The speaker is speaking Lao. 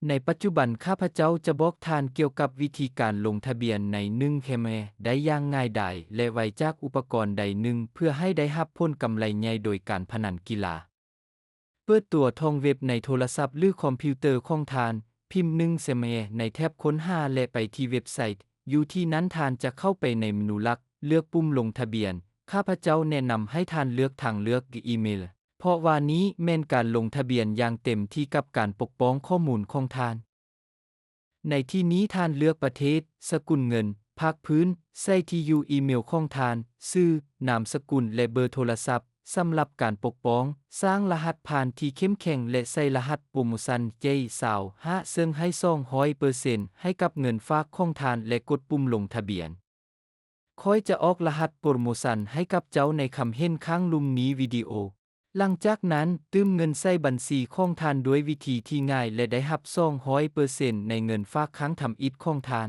ໃນປັດຈຸບັນ ຂ້າພະເຈົ້າຈະບອກທ່ານກ່ຽວກັບວິທີການລົງທະບຽນໃນໜຶ່ງແຄມແອໄດ້ຢ່າງງ່າຍດາຍ ແລະ ໄວຈາກອຸປະກອນໃດໜຶ່ງ ເພື່ອໃຫ້ໄດ້ຮັບຜົນກຳໄລໃຫຍ່ໂດຍການພະນັນກິລາ. ເປີດຕົວທອງເວັບໃນໂທລະສັບ ຫຼື ຄອມພິວເຕີຂອງທ່ານ, ພິມໜຶ່ງແຄມແອໃນແທັບຄົ້ນຫາ ແລະ ໄປທີ່ເວັບໄຊ. ຢູ່ທີ່ນັ້ນທ່ານຈະເຂົ້າໄປໃນເມນູຫຼັກ, ເລືອກປຸ່ມລົງທະບຽນ. ຂ້າພະເຈົ້າແນະນຳໃຫ້ທ່ານເລືອກທາງເລືອກອີເມລ, ເພາະວ່ານີ້ແມ່ນການລົງທະບຽນຢ່າງເຕັມທີ່ກັບການປົກປ້ອງຂໍ້ມູນຂອງທ່ານ. ໃນທີ່ນີ້ທ່ານເລືອກປະເທດ, ສະກຸນເງິນ, ພາກພື້ນ, ໃສ່ທີ່ຢູ່ອີເມລຂອງທ່ານ, ຊື່, ນາມສະກຸນ ແລະ ເບີໂທລະສັບ. ສຳລັບການປົກປ້ອງ, ສ້າງລະຫັດຜ່ານທີ່ເຂັ້ມແຂງ ແລະ ໃສ່ລະຫັດໂປຣໂມຊັນ ເຈ ຊາວຫ້າ ເຊິ່ງໃຫ້ສອງຮ້ອຍເປີເຊັນໃຫ້ກັບເງິນຝາກຂອງທ່ານ ແລະ ກົດປຸ່ມລົງທະບຽນ. ຂ້ອຍຈະອອກລະຫັດໂປຣໂມຊັນໃຫ້ກັບເຈົ້າໃນຄຳເຫັນຂ້າງລຸ່ມນີ້ວິດີໂອ. ຫຼັງຈາກນັ້ນ, ຕື່ມເງິນໃສ່ບັນຊີຂອງທ່ານດ້ວຍວິທີທີ່ງ່າຍ ແລະ ໄດ້ຮັບສອງຮ້ອຍເປີເຊັນໃນເງິນຝາກຄັ້ງທຳອິດຂອງທ່ານ.